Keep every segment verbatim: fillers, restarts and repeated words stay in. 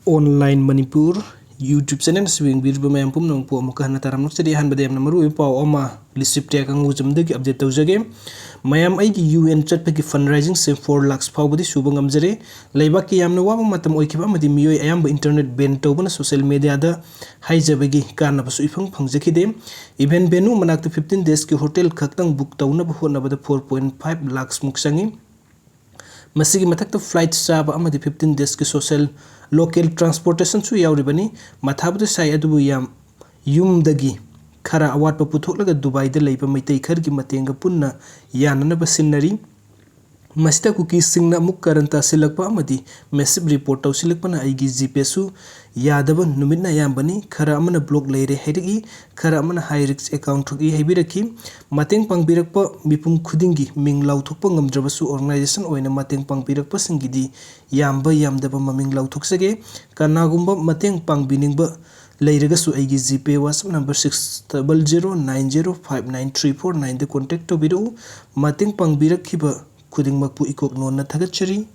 Online Manipur YouTube channel ꯑꯁꯤꯕꯨ ꯌꯦꯡꯕꯤꯔꯤꯕ ꯃꯌꯥꯝ ꯄꯨꯝꯅꯃꯛꯄꯨ ꯑꯃꯨꯛꯀ ꯍꯟꯅ ꯇꯔꯥꯝꯅ ꯑꯣꯛꯆꯔꯤ꯫ ꯑꯍꯥꯟꯕꯗ ꯌꯥꯝꯅ ꯃꯔꯨꯑꯣꯏꯕ ꯄꯥꯎ ꯑꯃ ꯂꯤꯁꯤꯄ꯭ꯔꯤꯌꯥ ꯀꯪꯒꯨꯖꯝꯗꯒꯤ update ꯇꯧꯖꯒꯦ꯫ ꯃꯌꯥꯝ, ꯑꯩꯒꯤ U N ꯆꯠꯄꯒꯤ fundraisingꯁꯦ four lakhs ꯐꯥꯎꯕꯗꯤ ꯁꯨꯕ ꯉꯝꯖꯔꯦ꯫ ꯂꯩꯕꯥꯛꯀꯤ ꯌꯥꯝꯅ ꯋꯥꯕ ꯃꯇꯝ ꯑꯣꯏꯈꯤꯕ ꯑꯃꯗꯤ ꯃꯤꯑꯣꯏ ꯑꯌꯥꯝꯕ internet ban ꯇꯧꯕꯅ social mediaꯗ ꯍꯥꯏꯖꯕꯒꯤ ꯀꯥꯟꯅꯕꯁꯨ ꯏꯐꯪ ꯐꯪꯖꯈꯤꯗꯦ꯫ Even venue ꯃꯅꯥꯛꯇ fifteen daysꯀꯤ hotel ꯈꯛꯇꯪ book ꯇꯧꯅꯕ ꯍꯣꯠꯅꯕꯗ four point five lakhs ꯃꯨꯛ ꯆꯪꯉꯤ꯫ ꯃꯁꯤꯒꯤ ꯃꯊꯛꯇ flight ꯆꯥꯕ ꯑꯃꯗꯤ fifteen daysꯀꯤ social, local transportationꯁꯨ ꯌꯥꯎꯔꯤꯕꯅꯤ꯫ ꯃꯊꯥꯕꯨꯗꯤ ꯁꯥꯏ, ꯑꯗꯨꯕꯨ ꯌꯥꯝ, ꯌꯨꯝꯗꯒꯤ ꯈꯔ ꯑꯋꯥꯠꯄ ꯄꯨꯊꯣꯛꯂꯒ ꯗꯨꯕꯥꯏꯗ ꯂꯩꯕ ꯃꯩꯇꯩ ꯈꯔꯒꯤ ꯃꯇꯦꯡꯒ ꯄꯨꯟꯅ ꯌꯥꯅꯅꯕ ꯁꯤꯟꯅꯔꯤ꯫ ꯃꯁꯤꯗ ꯀꯨꯀꯤꯁꯤꯡꯅ ꯑꯃꯨꯛ ꯀꯔꯟ ꯇꯥꯁꯤꯜꯂꯛꯄ ꯑꯃꯗꯤ massive report ꯇꯧꯁꯤꯜꯂꯛꯄꯅ ꯑꯩꯒꯤ GPayꯁꯨ ꯌꯥꯗꯕ ꯅꯨꯃꯤꯠꯅ ꯑꯌꯥꯝꯕꯅꯤ꯫ ꯈꯔ ꯑꯃꯅ block ꯂꯩꯔꯦ ꯍꯥꯏꯔꯛꯏ, ꯈꯔ ꯑꯃꯅ high risk account ꯊꯣꯛꯏ ꯍꯥꯏꯕꯤꯔꯛꯈꯤ꯫ ꯃꯇꯦꯡ ꯄꯥꯡꯕꯤꯔꯛꯄ ꯃꯤꯄꯨꯝ ꯈꯨꯗꯤꯡꯒꯤ ꯃꯤꯡ ꯂꯥꯎꯊꯣꯛꯄ ꯉꯝꯗ꯭ꯔꯕꯁꯨ, organization ꯑꯣꯏꯅ ꯃꯇꯦꯡ ꯄꯥꯡꯕꯤꯔꯛꯄꯁꯤꯡꯒꯤꯗꯤ ꯌꯥꯝꯕ ꯌꯥꯝꯗꯕ ꯃꯃꯤꯡ ꯂꯥꯎꯊꯣꯛꯆꯒꯦ꯫ ꯀꯅꯥꯒꯨꯝꯕ ꯃꯇꯦꯡ ꯄꯥꯡꯕꯤꯅꯤꯡꯕ ꯂꯩꯔꯒꯁꯨ ꯑꯩꯒꯤ GPay WhatsApp number six double zero nine zero five nine three four nineꯗ contact ꯇꯧꯕꯤꯔꯛꯎ꯫ ꯃꯇꯦꯡ ꯄꯥꯡꯕꯤꯔꯛꯈꯤꯕ ꯈꯨꯗꯤꯡꯃꯛꯄꯨ ꯏꯀꯣꯛ ꯅꯣꯟꯅ ꯊꯥꯒꯠꯆꯔꯤ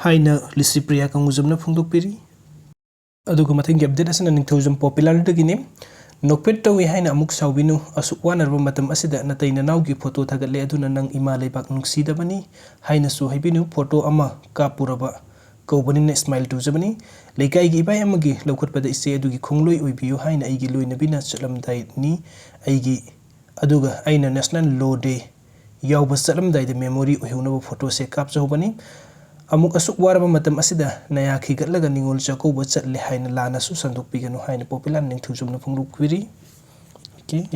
ꯍꯥꯏꯅ ꯂꯤꯁꯤꯄ꯭ꯔꯤꯌꯥ ꯀꯪꯒꯨꯖꯝꯅ ꯐꯣꯡꯗꯣꯛꯄꯤꯔꯤ꯫ ꯑꯗꯨꯒ ꯃꯊꯪꯒꯤ update ꯑꯁꯤꯅ ꯅꯤꯡꯊꯧꯖꯝ Popularꯗꯒꯤꯅꯤ꯫ ꯅꯣꯛꯐꯦꯠ ꯇꯧꯏ ꯍꯥꯏꯅ ꯑꯃꯨꯛ ꯁꯥꯎꯕꯤꯅꯨ꯫ ꯑꯁꯨꯛ ꯋꯥꯅꯔꯕ ꯃꯇꯝ ꯑꯁꯤꯗ ꯅꯇꯩ ꯅꯅꯥꯎꯒꯤ photo ꯊꯥꯒꯠꯂꯦ, ꯑꯗꯨꯅ ꯅꯪ ꯏꯃꯥ ꯂꯩꯕꯥꯛ ꯅꯨꯡꯁꯤꯗꯕꯅꯤ ꯍꯥꯏꯅꯁꯨ ꯍꯥꯏꯕꯤꯅꯨ꯫ Photo ꯑꯃ ꯀꯥꯞꯄꯨꯔꯕ ꯀꯧꯕꯅꯤꯅ smile ꯇꯧꯖꯕꯅꯤ꯫ ꯂꯩꯀꯥꯏꯒꯤ ꯏꯕꯥꯏ ꯑꯃꯒꯤ ꯂꯧꯈꯠꯄꯗ ꯏꯆꯦ ꯑꯗꯨꯒꯤ ꯈꯣꯡꯂꯣꯏ ꯑꯣꯏꯕꯤꯌꯨ ꯍꯥꯏꯅ ꯑꯩꯒꯤ ꯂꯣꯏꯅꯕꯤꯅ ꯆꯠꯂꯝꯗꯥꯏꯅꯤ꯫ ꯑꯩꯒꯤ, ꯑꯗꯨꯒ ꯑꯩꯅ National Law Day ꯌꯥꯎꯕ ꯆꯠꯂꯝꯗꯥꯏꯗ memory ꯑꯣꯏꯍꯧꯅꯕ photoꯁꯦ ꯀꯥꯞꯆꯍꯧꯕꯅꯤ꯫ ꯑꯃꯨꯛ ꯑꯁꯨꯛ ꯋꯥꯔꯕ ꯃꯇꯝ ꯑꯁꯤꯗ ꯅꯌꯥ ꯈꯤꯒꯠꯂꯒ ꯅꯤꯉꯣꯜ ꯆꯥꯛꯀꯧꯕ ꯆꯠꯂꯦ ꯍꯥꯏꯅ ꯂꯥꯟꯅꯁꯨ ꯁꯟꯗꯣꯛꯄꯤꯒꯅꯨ ꯍꯥꯏꯅ Popular ꯅꯤꯡꯊꯧꯖꯝꯅ ꯐꯣꯡꯗꯣꯛꯄꯤꯔꯤ꯫ Okay꯫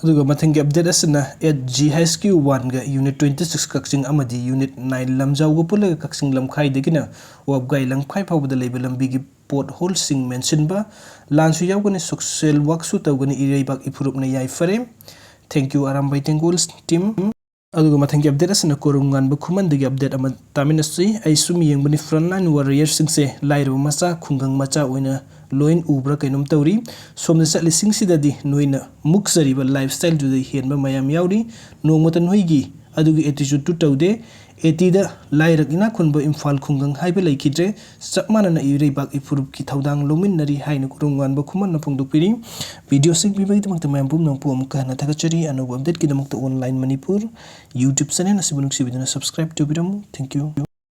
ꯑꯗꯨꯒ ꯃꯊꯪꯒꯤ update ꯑꯁꯤꯅ at G H Q oneꯒ Unit twenty six ꯀꯛꯆꯤꯡ ꯑꯃꯗꯤ Unit nine ꯂꯝꯖꯥꯎꯒ ꯄꯨꯜꯂꯒ ꯀꯛꯆꯤꯡ ꯂꯝꯈꯥꯏꯗꯒꯤꯅ ꯋꯥꯕꯒꯥꯏ ꯂꯝꯈꯥꯏ ꯐꯥꯎꯕꯗ ꯂꯩꯕ ꯂꯝꯕꯤꯒꯤ potholeꯁꯤꯡ ꯃꯦꯟꯁꯤꯟꯕ, ꯂꯥꯟꯁꯨ ꯌꯥꯎꯒꯅꯤ, social workꯁꯨ ꯇꯧꯒꯅꯤ, ꯏꯔꯩꯕꯥꯛ ꯏꯐꯨꯔꯨꯞꯅ ꯌꯥꯏꯐꯔꯦ꯫ Thank you, Arambai ꯇꯦꯡꯒꯣꯜ team꯫ ꯑꯗꯨꯒ ꯃꯊꯪꯒꯤ update ꯑꯁꯤꯅ ꯀꯣꯔꯨꯝꯉꯥꯟꯕ ꯈꯨꯃꯟꯗꯒꯤ update ꯑꯃ ꯇꯥꯃꯤꯟꯅꯁꯤ꯫ ꯑꯩ ꯁꯨꯝ ꯌꯦꯡꯕꯅꯤ, frontline warriorꯁꯤꯡꯁꯦ ꯂꯥꯏꯔꯕ ꯃꯆꯥ, ꯈꯨꯡꯒꯪ ꯃꯆꯥ ꯑꯣꯏꯅ ꯂꯣꯏꯅ ꯎꯕ꯭ꯔꯥ ꯀꯩꯅꯣꯝ ꯇꯧꯔꯤ꯫ ꯁꯣꯝꯗ ꯆꯠꯂꯤꯁꯤꯡꯁꯤꯗꯗꯤ ꯅꯣꯏꯅ ꯃꯨꯛꯆꯔꯤꯕ lifestyleꯗꯨꯗꯩ ꯍꯦꯟꯕ ꯃꯌꯥꯝ ꯌꯥꯎꯔꯤ꯫ ꯅꯣꯡꯃꯇ ꯅꯣꯏꯒꯤ ꯑꯗꯨꯒꯤ attitude ꯇꯨ ꯇꯧꯗꯦ꯫ ꯑꯦꯇꯤꯗ ꯂꯥꯏꯔꯛ ꯏꯅꯥꯛ ꯈꯨꯟꯕ ꯏꯝꯐꯥꯜ ꯈꯨꯡꯒꯪ ꯍꯥꯏꯕ ꯂꯩꯈꯤꯗ꯭ꯔꯦ꯫ ꯆꯞ ꯃꯥꯟꯅꯅ ꯏꯔꯩꯕꯥꯛ ꯏꯐꯨꯔꯨꯞꯀꯤ ꯊꯧꯗꯥꯡ ꯂꯧꯃꯤꯟꯅꯔꯤ ꯍꯥꯏꯅ ꯒꯨꯔꯨ ꯉꯥꯟꯕ ꯈꯨꯃꯟꯅ ꯐꯣꯡꯗꯣꯛꯄꯤꯔꯤ꯫ ꯚꯤꯗꯤꯑꯣꯁꯤꯡ ꯄꯤꯕꯒꯤꯗꯃꯛꯇ ꯃꯌꯥꯝ ꯄꯨꯝꯅꯃꯛꯄꯨ ꯑꯃꯨꯛꯀ ꯍꯟꯅ ꯊꯥꯒꯠꯆꯔꯤ꯫ ꯑꯅꯧꯕ update ꯀꯤꯗꯃꯛꯇ Online Manipur YouTube channel ꯑꯁꯤꯕꯨ ꯅꯨꯡꯁꯤꯕꯤꯗꯨꯅ subscribe ꯇꯧꯕꯤꯔꯝꯃꯨ꯫ Thank you꯫